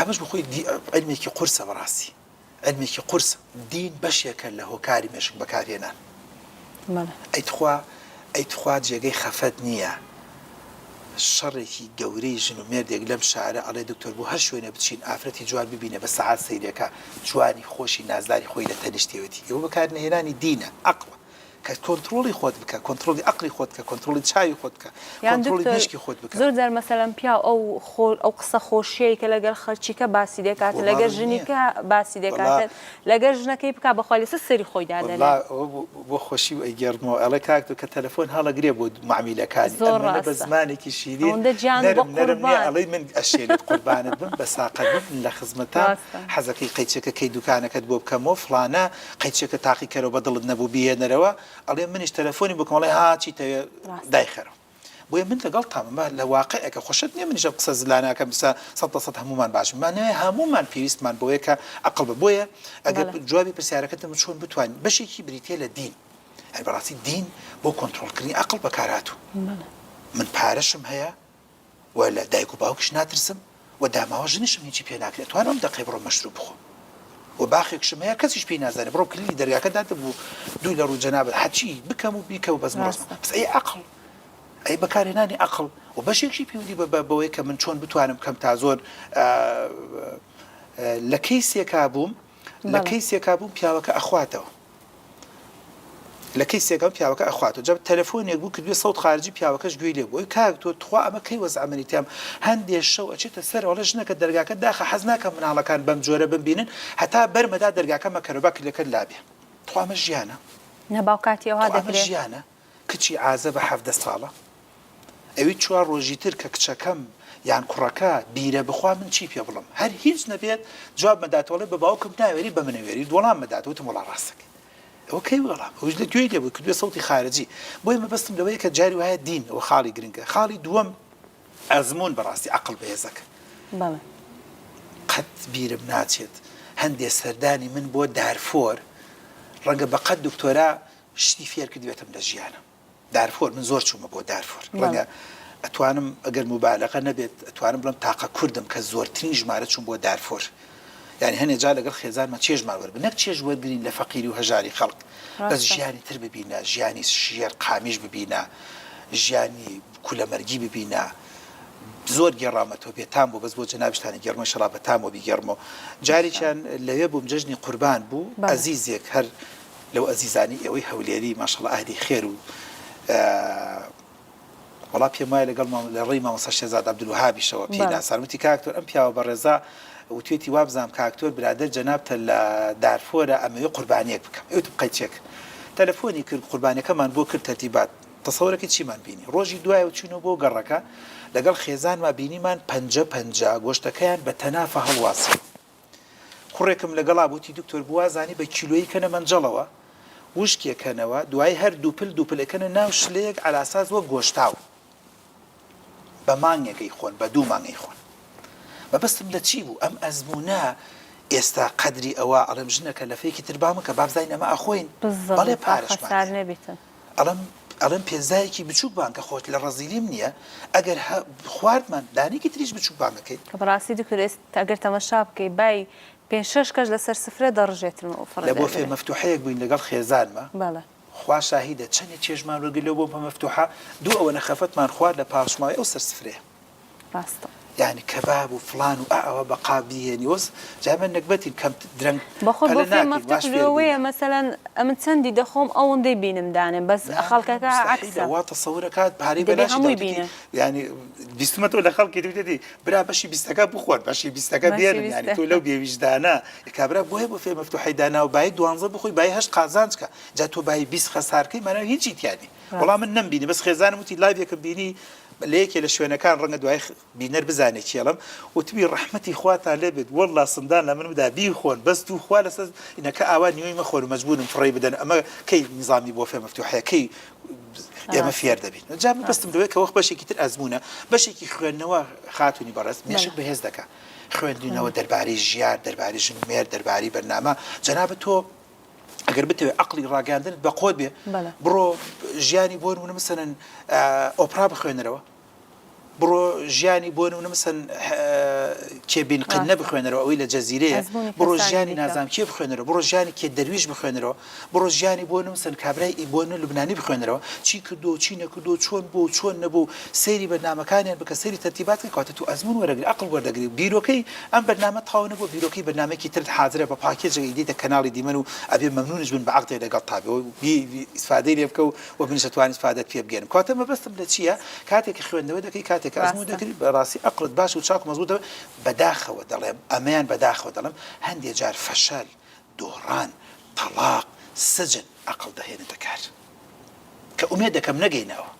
کە ئەمەش بۆ خۆی عیلمێکی قورسە بەڕاستی عیلمێکی قورسە. دین بەشێکە لە هۆکاری مێشک بەکارهێنان. ئەی تخوا ئەی تخوا جێگەی خەفەت نییە شەڕێکی گەورەی ژن و مێردێک لەم شارە ئەڵێ دکتۆر بۆ هەر شوێنێ بچین ئافرەتی جوان ببینە بە سەعات سەیرێکا جوانی خۆشی نازداری خۆی لە تەنیشتیەوەتی ئەوە بەکارنەهێنانی دینە عەقڵە کە کۆنتڕۆڵی خۆت بکە، کۆنتڕۆڵی ئەقڵی خۆت بکە، کۆنتڕۆڵی چاوی خۆت بکە، یان کۆنتڕۆڵی دکتۆر مێشکی خۆت بکە. زۆر جار مەسەلەن پیاو ئەو خۆ ئەو قسە خۆشیەی کە لەگەر خەلکیکە باسی دەکات وەڵا لەگەر ڕووی نییە. ژنیکە باسی وەڵا دەکاتن لەگەر ژنەکەی بکا بەخوا لەسەر سەری خۆی دادەنێ. وەڵا ئەوە بۆ بۆ خۆشی و ئەیگێڕمەوە ئەڵێ کاک تۆ کە تەلەفۆن هەڵەگرێ بۆ مەعمیلەکانی زۆر ئەمەنە بە ڕاستە زمانێکی شیرین ئەوەندە گیان نەرم نەرم نییە بەقوربان. ئەڵێی من ئەشێلێت قوربانت بم بە ساقەت بم من لە خزمەتام ڕاستە. حەزەکەی قەیچەکە کەی دوکانەکەت بۆ بکەمەوە فڵانە قەیچێکە تاقی کەرەوە بە دڵت نەبوو بیهێنەرەوە ئەڵێ منیش تەلەفۆنی بکەم ئەڵێ ها چیتەوێ ڕاستە. دایخەرەوە بۆیە من لەگەڵتام ئەمە لە واقعێکە خۆشت نییە منیش ئەم قسە زلانە ئەکەم ئیستا 100% هەموومان باشین مانای هەموومان پێویستمان بەوەیە کە ئەقڵ بە بۆیە ئەگەر بەڵێ. جوابی پرسیارەکەتم چۆن بتوانین بەشێکی بریتیە لە دین یانی بەڕاستی دین بۆ کۆنترۆڵکردنی ئەقڵ بەکارهاتوو بەڵێ. من پارەشم هەیە و لە دایک و باوکیش ناترسم و داماوە ژنیشم هیچی پێ ناکرێ ئەتوانم ئەم دەقەی بڕۆم مەشروب بخۆم و باخێکشم هەیە کەسیش پێی نازانێ بڕۆم کلیلی دەرگاکە دادەبوو دوو لە ڕوو جەنابت هەرچی بکەم و بیکە و بەزم و ڕەزم ڕاستە. بەس ئەی عەقڵ ئەی بەکارهێنانی عەقڵ و بەشێکشی پەیوەندی بە بەوەی کە من چۆن بتوانم کەم تا زۆر لە کەیسێکا بووم لە بەڵێ. کەیسێکا بووم پیاوەکە ئەخواتەوە لە کەیسێکەوە پیاوەکە ئەخواتەوە جا تەلەفۆنێک بوو کردوێ سەوت خارجی پیاوەکەش گوێی لێ بوو ئەی کاک تۆ تخوا ئەمە کەی وەزع منی تیام هەندێ شەو ئەچێتە سەرەوە ئەڵێ ژنەکە دەرگاکە داخە حەز ناکەم مناڵەکان بەم جۆرە بمبینن هەتا بەرمەدا دەرگاکە مەکەرەوە با کلەکەت لابێ تخوا ئەمە ژیانە نە باوکاتی ئەوها تخوا ئەمە دەکرێ ژیانە کچی عازەبە 17 ساڵە ئەوی چوار ڕۆژی تر کە کچەکەم یان کوڕەکە بیرە بخوا من چی پێ بڵم هەر هیچ نەبێت جواب مەداتەوە ئەڵێ بە باوکم ناوێری بە منە وێری وەڵام مەدات وتم وەڵا ڕاستەکەی ئەوە کەی وەڵام ئەوش لە گوێی لێ بوو کردوێ سەوتی خارجی بۆیە مەبەستم لەوەیە کە جاری وایە دین ئەوە خاڵی گرنگە خاڵی دووەم ئەزموون بەڕاستی عەقڵ بەهێزەکە بەڵێ. قەت بیرم ناچێت هەندێ سەردانی من بۆ دارفۆر ڕەنگە بەقەد دکتۆرا شتی فێر کردبێتم لە ژیانم. دارفۆر من زۆر چوومە بۆ دارفۆر ڕەنگە ئەتوانم ئەگەر موبالەغە نەبێت ئەتوانم بڵێم تاقە کوردم کە زۆرترین ژمارە چووم بۆ دارفۆر یانی هەنێ جار لەگەڵ خێزانمان چێژمان وەربگرین نەک چێژ وەرگرین لە فەقیری و هەژاری خەڵک بەس ژیانی تر ببینە ژیانی ژێر قامیش ببینە ژیانی کولەمەرگی ببینە زۆر گێڕامەتەوە بێتام بوو بەس بۆ جەنابیشتانی گێڕمەوە ئیشەڵا بەتامەوە بیگێڕمەوە جارێکیان لەوێ بووم جەژنی قوربان بوو ئەزیزێک هەر لەو ئەزیزانی ئێوەی هەولێری ماشاءاللە ئەهلی خێر و وەڵا پێم وایە لەگەڵ لە ڕێی مامۆستا شێرزاد عەبدولوەهابیشەوە پێی ناسان وتی کاک دکتۆر ئەم پیاوە بەڕێزە وتوێتی وابزانم کاک دکتۆر برادەر جەنابتە لە دارفۆرە ئەمەوێ قوربانیەک بکەم ئەوتم قەیچێک تەلەفۆنی کرد قوربانیەکەمان بۆ کرد تەرتیبات تەسەورەکەی چیمان بینی ڕۆژی دوایەوە چوینەوە بۆ گەڕەکە لەگەڵ خێزانما بینیمان پەنجە پەنجە گۆشتەکەیان بە تەنافە هەڵواسیوە کوڕێکم لەگەڵا بوو وتی دکتۆر بوا زانی بە کیلۆیی کەنە مەنجەڵەوە وشکێ کەنەوە دوایی هەر دووپل دووپل ئەکەنە ناو شلەیەک عەلاساس وەک گۆشتاو بە مانگێک ئەیخۆن بە دوو مانگ ئەیخۆن مەبەستم لە چی بوو ئەم ئەزموونە ئێستا قەدری ئەوە ئەڵێم ژنەکە لەفەیەکی تر با مەکە بابزانین ئەمە ئەخۆین بەڵێ بالضبط با پارەشمان خەسار هەیە نەبیتن. ئەڵێم ئەڵێم پێزایەکی بچووک بان کە خۆت لە ڕەزیلیم نییە ئەگەر هە خواردمان دانێکی تریش بچووک بان ئەکەین. کە بەڕاستی دکتۆر ئێستا ئەگەر تەمەشا بکەی بای پێنج شەش کەس لەسەر سفرە دەڕژێتن و فڕێ لە بۆفێ دەدرێ. مەفتوحەیەک بووین لەگەڵ خێزانما بەڵێ. خوا شاهیدە چەنێ چێژمان وەرگرت لەو بۆفە مەفتوحە دوو ئەوەنە خەفەتمان خوارد لە پاشماوەی ئەو سەر سفرەیە. ڕاستە. یانی کەباب و فڵان و ئا ئەوە بە قاپ بیهێنی وەس جا ئێمە نەگبەتین کەم درەنگ بەخۆ پەلە بۆفێ ناکەین مەفتوح واش فێر لۆوەیە بووینە. مەسەلەن ئەمن چەندی دەخۆم ئەوەندەی بینم دانێم بەس نا نا خەڵکەکە موستەحیلە عەکسە وا تەسەور ئەکات پارەی دەبێ بەلاشی هەمووی داوتێتی بینێ. یانی بیستمەتەوە لە خەڵکی وتێتی برا بەشی بیستەکە بخۆن بەشی بیستەکە بەشی بێنن یانی تۆ بیستەکە. لەو بێویژدانە کابرا بۆیە بۆفێ مەفتوحەی داناوە بایی دوانزە بخۆی بایی هەشت قازانج کە جا تۆ بایی 20 خەسارکەی مانای هیچی تیا نیە وەڵا ڕاستە. من نەمبینی بەس خێزانم وتی لایڤێکم بینی لە یەکێ لە شوێنەکان ڕەنگە دوای بینەر بزانێ چی ئەڵێم وتبی ڕەحمەتی خواتان لێ بێت وەڵا سندان لە من بدا بیخۆن بەس تو خوا لەسەر ئینەکە ئاوا نیوەی مەخۆن و مەجبورن فڕێی بدەن ئەمە کەی نیزامی بۆفێ مەفتوحەیە کەی ئێمە ڕاستە فێر دەبین جا من بەستم ڕاستە لەوەیە کە وەخ بەشێکی تر ئەزموونە بەشێکی خوێندنەوە خاتوونی بەڕێز مێشک بەڵێ بەهێز دەکا خوێندنەوە خوێندنەوە دەربارەی ژیار دەربارەی ژن و مێرد دەربارەی بەرنامە جەنابت تۆ ئەگەر بتەوێت عەقڵی ڕاگەیاندنت بە قوت بێ بەڵێ. بڕۆ ژیانی بۆ نمونە مەسەلەن ئۆپرا بخوێنەرەوە. بڕۆ ژیانی بۆ نمونە مەسەن کێ بین قنە بخوێنەرەوە ئەوەی لە جەزیرەیە بڕۆ ژیانی نازانم کێ بخوێنەرەوە بڕۆ ژیانی کێ دەرویش بخوێنەرەوە بڕۆ ژیانی بۆ نمسەن کابرای ئی بۆ لوبنانی بخوێنەرەوە چی کردو چی نەکردو چۆن بوو چۆن نەبوو سەیری بەرنامەکانیان بکە سەیری تەرتیبات کە کەواتە تو ئەزمون وەرەگری ئەقڵ وەردەگری بیرۆکەی ئەم بەرنامە تەواو نەبوو بیرۆکەی بەرنامەیەکی ترت حازرە بە پاکێجێک ئیدیتە کەناڵی دیمەن و ئەبێ مەمنونیش بن بە عەقدێک لەگەڵ تا بێ و ئیسفادەی لێ بکە و و منیش ئەتوانم ئیسفادەت پێ بگەیەنم کەواتە مەبەستم لە چییە کاتێک کە خوێندنەوە دەکەی کاتێک کە ئەزموون ڕاستە. دەکەی بەڕاستی ئەقڵت باش و چاک و مەزبووت دەبێت بەداخەوە دەڵێم ئەمەیان بەداخەوە دەڵێم هەندێ جار فەشەل دۆڕان تەڵاق سجن ئەقڵ دەهێنێتە کار کە ئومێد دەکەم نەگەینە ئەوە.